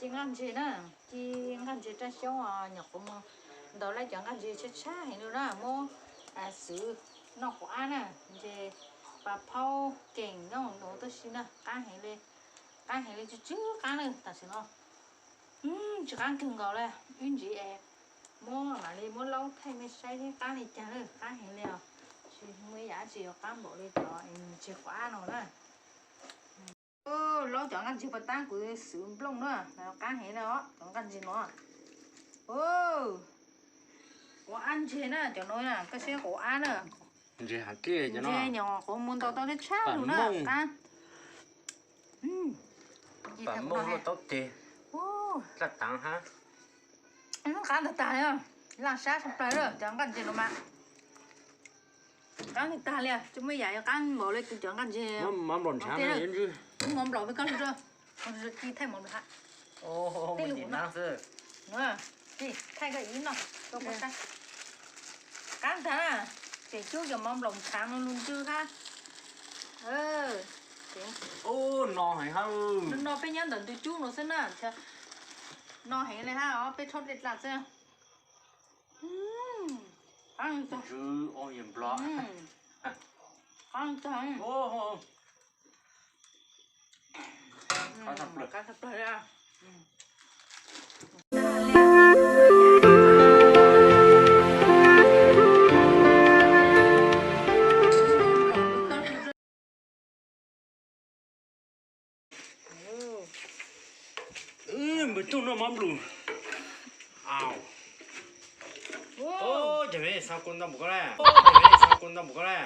Ci nqaj ntseg na, ci nqaj ntseg raj xyoob os, nyuam qhuav mus ntaus lawm cov nqaj ntseg tshab tshab heev li na, muab xwb noj quav ab na, ntseg pas phaub keem nyob nuv tib si na, qab heev li, qab heev li, tsw tsw qab na tam sim no. Tsis qab kawg nkaus li, ib ntsis es muab mam li muab laub thaij nej saib thiab qab li cas na, qab heev li os. Tsis muaj ib yam dab tsi yuav qab npaum li cov ntseg quav ab no na. Laub cov nqaj ntseg pas tab kuv xwb nplooj na, qab heev li os cov nqaj ntseg no. Quav ab ntseg na cov no, koj saib quav ab na. Ntseg nyuam qhuav mus ntaus tau thiab tshab lug na, qab. Pam mooj luaj taub ceg, laj taav hab. Qab tag tag li, laj sab tshaj plaws li cov nqaj ntseg no mas. Qab tag li, tsis muaj yam yuav qab npaum li tus cov nqaj ntseg. Mov nplaum ntshav, mov nplaum peb koj lug rau, ci thaij mov nplaum hab. Tej lug na xwb. Thaij koj ib noj, koj puab saib. Qab tag na, tseem cub cov mov nplaum ntshav no lug ntsw hab. No heev hab, no peb nyob ntawm ntug cub no xwb na. No heev li hab os, peb tshuab dlej dlaj xwb. Qab tag. Npawg Tooj noj mov nplum. Au. Ces me xav kuv ntau npaum koj le. Ces me xav kuv ntau npaum koj le.